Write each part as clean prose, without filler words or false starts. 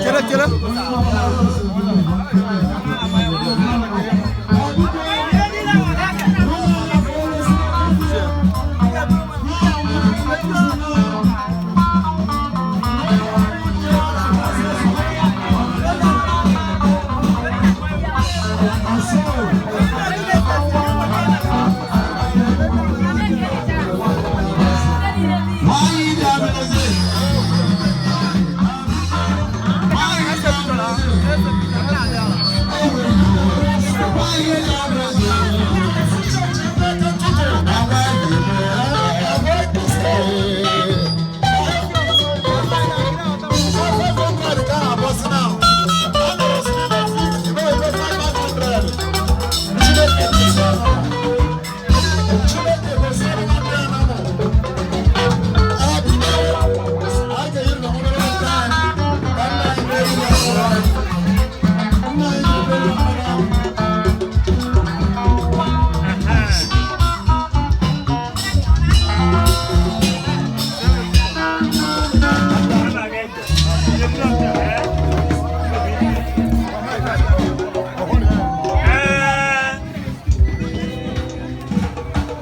Chere, chere.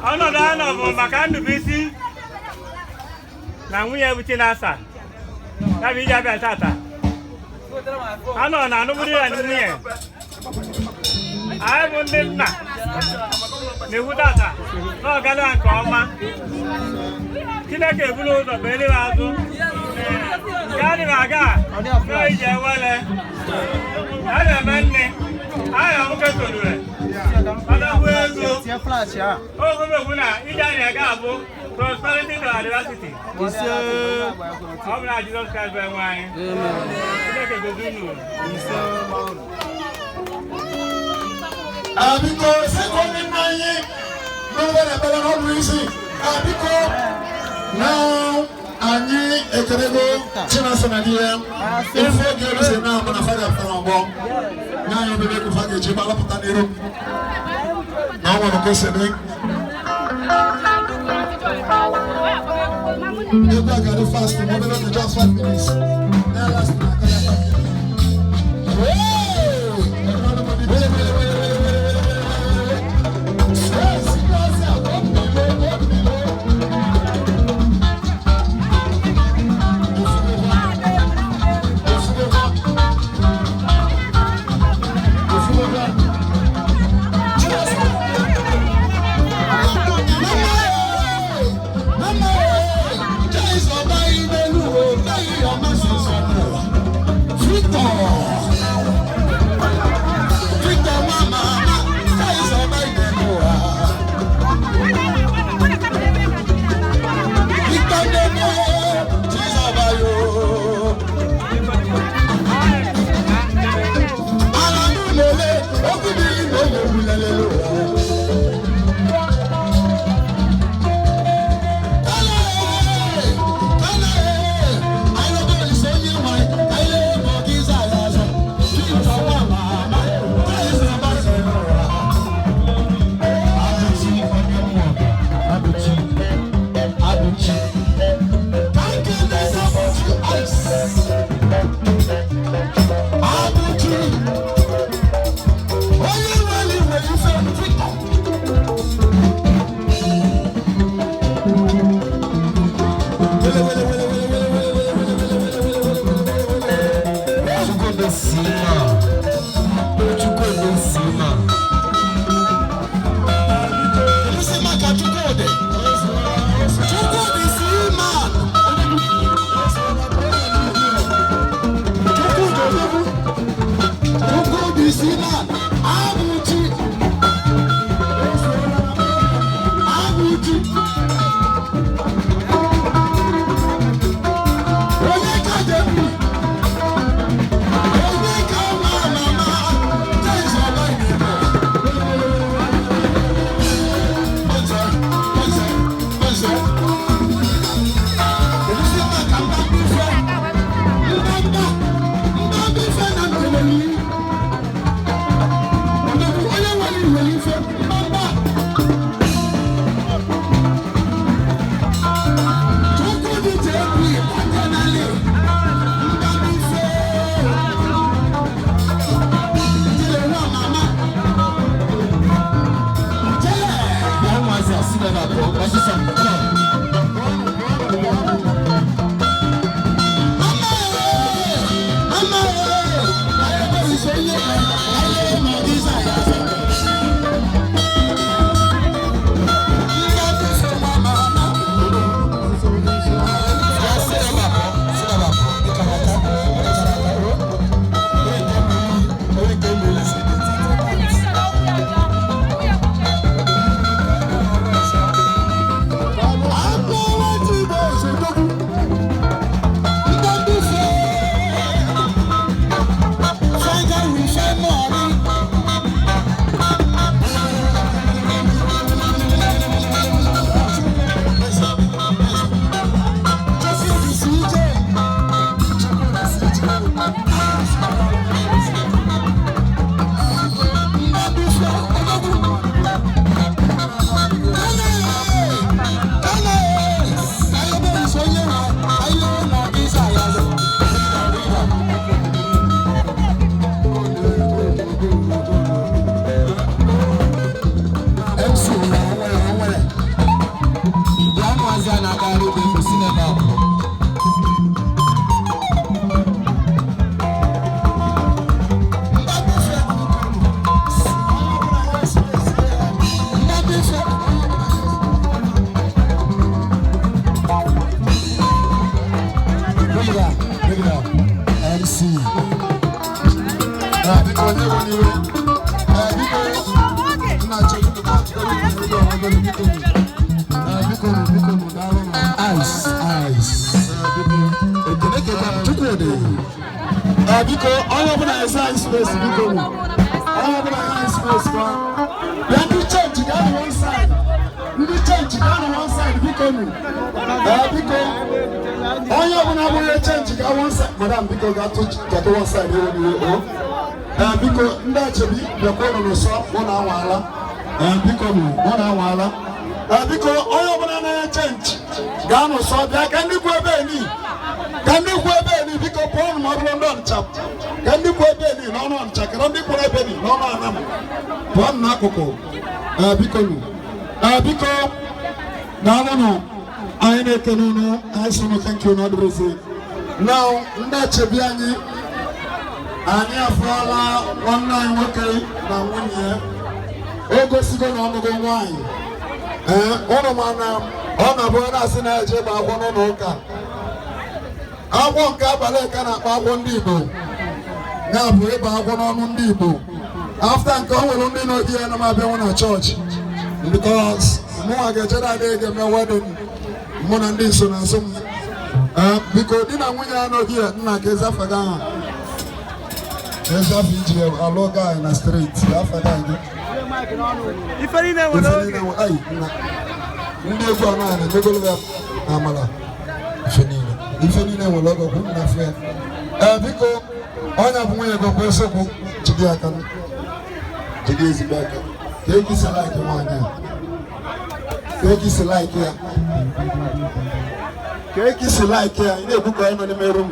Ọnọdụ a nọ bụ maka Ndụbụisi na nwunye bụ Chinasa, ya bụ ije abịa tata. Anọ na anụbụrụ ya na nwunye. Anyị bụ ndị nna na-ekwu tata na ọ gala nke ọma. Chineke eburu ụzọ bụ elu azụ. Nke a dịrị aga na ije ewele. A na-eme nne. Anyị na nwoke torure. Kpatakwu ego. Ogologo na ije anyị aga abụ prosperity to adversity. Ọ bụ na Jizọs Kraịst bụ enwe anyị. Chineke gozie unu. Biko, sịkọ ndị nna anyị n'ụlọ na-ekpere n'ọdụ isi. Biko, na anyị ekelego Chinasa na di ya. Ife oge elu si na abụ na fada pụtara ọgbọ nye anyị obere ego fa ga-eji gbalapụta n'iru na ọ nwere ka o si dị. Egwu a ga-adị fast ma obere oge, just 5 minutes. Na last na aka ya 5 minutes. Wele, wele, wele, wele, wele, wele, wele, wele. Yes, yes, yes. Victor, mama, Victor Nemo, Chizabayo. Alamulele, okubili lele wulele lo. Kale, kale, ayogo isonye nwanyị, kaile mogiza yazo. Victor mama, Chizabayo. Abuchi, Abuchi, Abuchi. Thank you, there's Abuchi ice. Abuchi. Onye nwere iwe ife Victor. Wele, wele, wele, wele, wele, wele, wele, wele, wele, wele, wele, wele, wele, wele. Chukwudosima. Chukwudosima. Kedu maka Chukwudi? Chukwudi si man. Chukwudi odogwu. Chukwudi si man. Abuchi. Abuchi. Bring it down, bring it down. MC. Ah, biko onye nwe n'iwe. Ah, biko nna Chukwu, biko, biko, biko. Ah, biko, biko, daalụ nụ. Ice, ice. Ah, biko. Ekele kekwa m, Chukwudị. Ah, biko, onye ọbụla esa anyị space, biko nụ. Onye ọbụla esa anyị space kwa. Bịa ndị church gaa nụ one side. Ndị church gaa nụ one side, biko nụ. Ah, biko. Onye ọbụla abụghị change ga one side. Madam, biko, gatụ gatụ one side. Ewe n'iwe o. Ee, biko, ndị achebi, bịakwa ụnụ n'ụsọ. Ụnụ anwaala. Ee, biko nụ, ụnụ anwaala. Ee, biko, onye ọbụla na-enye change gaa n'ụsọ. Bịa ka ndị kwu ebe eni, ka ndị kwu ebe eni, biko, pụọ ụnụ. Ma ọ bụrụ ndị Ọnịcha, ka ndị kwu ebe eni n'ọnụ Ọnịcha, kedu ndị kwuru ebe eni n'ọnụ Anam, pụọ nụ n'akụkụ. Ee, biko nụ. Ee, biko, daalụnụ. Anyị na-ekene unu. Anyị sị unu thank you n'ọdụrụzi. Now, ndị achebi anyị, anyị afụọla nwanne anyị nwoke na nwunye ya. O gosigo na ọnụgo nwaanyị. Ee, ụnụ ma na ọ na-abụ ọ na-asị na eje gba agwọ n'ụlọ ụka, agwọ nke abalị ka na-akpọ agwọ ndị Igbo, ya bụ ịgba agwọ n'ọnụ ndị Igbo. After nke o nwere ndị n'obi ya na m abịanwụ na chọọchị, because mụnwa ga-echere ada ga-eme wedding mụ na ndị nso na-asụ m. Ee, biko, di na nwunye ya n'obi ya, nna, ka ezi afa gị, aha ezi afọ iji alụ guy na street, afa gị gị. Ife niile nwere Ife oge. niile ai, nna, ndị egwu a na-emegolo ya amala. Ife niile, ife niile nwere oge okwu nna afọ ya. Ee, biko, onye bụ nwunye gị, okwu eziokwu, jide aka, jide ezigbo aka. Ka egi si like nwaanyị a, ka egi si like ya, ka egi si like ya. Ị na-ekwu ka ọ nọ n'ime room.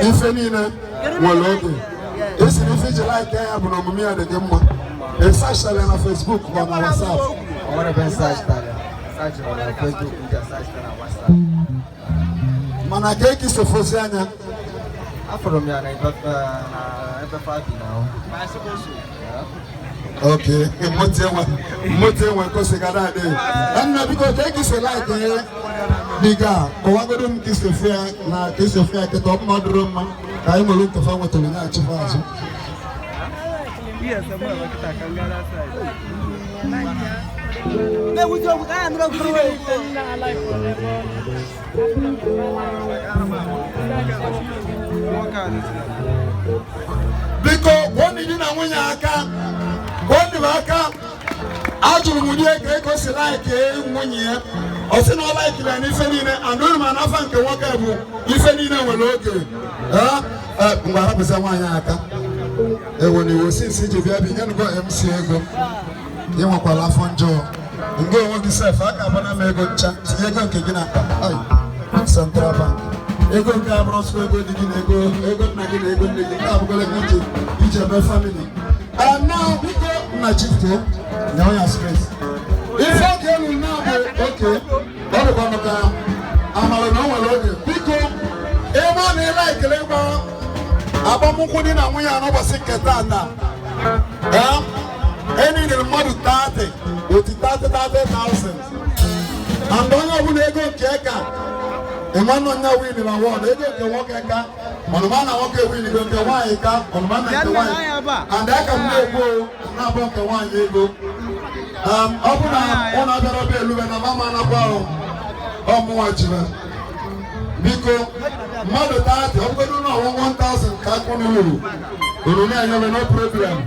Ife niile nwere oge. Esi na ife iji like ya bụ na omume ya dị gị mma. Ị searchara ya na Facebook ma na WhatsApp? I want to be search that. Search on Facebook, you just search that on WhatsApp. Mana ka eki si fosi anya? Afọrọ m ya na ebe na ebe fabi na ahụ. Ok, moto enwe, moto enwe kosigara adị. Nna, biko, ka eki si like ya dịga, kọwagodo m ka isi fụ ya na ka isi fụ ya kịta. Ọ bụ na ọ dịrị mma ka anyị nwere nkefa nwetara nye achịfa azụ. Ihe nsogbu a kịta ka m gaa that side. Na-ewute okwu ka anyị nụrụ okwu. Nwoke a dịzị. Biko, kwụọ ndị di na nwunye aka, kwụọ ndị m aka. Ajụrụ m di ka ego si like nwunye ya. Ọ sị na ọ likeiri ya n'ife niile. Andụrụ m n'afa nke nwoke bụ ife niile nwere oge. Ee, ngwa, arapụsịa nwaanyị aka. Ewo na iwo sinsi iji bịa bi nyenugo MC ego. Ị nwekwara afọ njọ nke onwe gị sef. Aka abana m ego ncha, tinye ego nke gị na akpa. Ai, Central Bank ego nke abụrụ sọ ego dị gị na ego, ego nna gị na ego nne gị. Nke abụgolo gị ije iji eme family. And now, biko, nna Chifto, nye onye space. Ife oge elu na bụ oke ọ dịkwa maka amara na o nwere oge. Biko, ebe ọ na-ele ekele gba agbamnkwụ di na nwunye a n'ụbọchị nke taata, ee, enidere mmadụ 30 oti 30 30,000, and onye ọbụla ego nke ka ịmanụ nya win na wọd ego nke nwoke ka ọnụma na nwoke win go, nke nwaanyị ka ọnụma na nke nwaanyị. And aka m na-ekwu na-abụ nke nwaanyị ego. Ọ bụ na ụnụ abịara ọbịa elube na mama anakwa ahụ ọmụnwa jiri. Biko, mmadụ 30, ọ bụgodu na ọnwụ 1000 ka akpụ n'uru unu na-enyewe, no problem.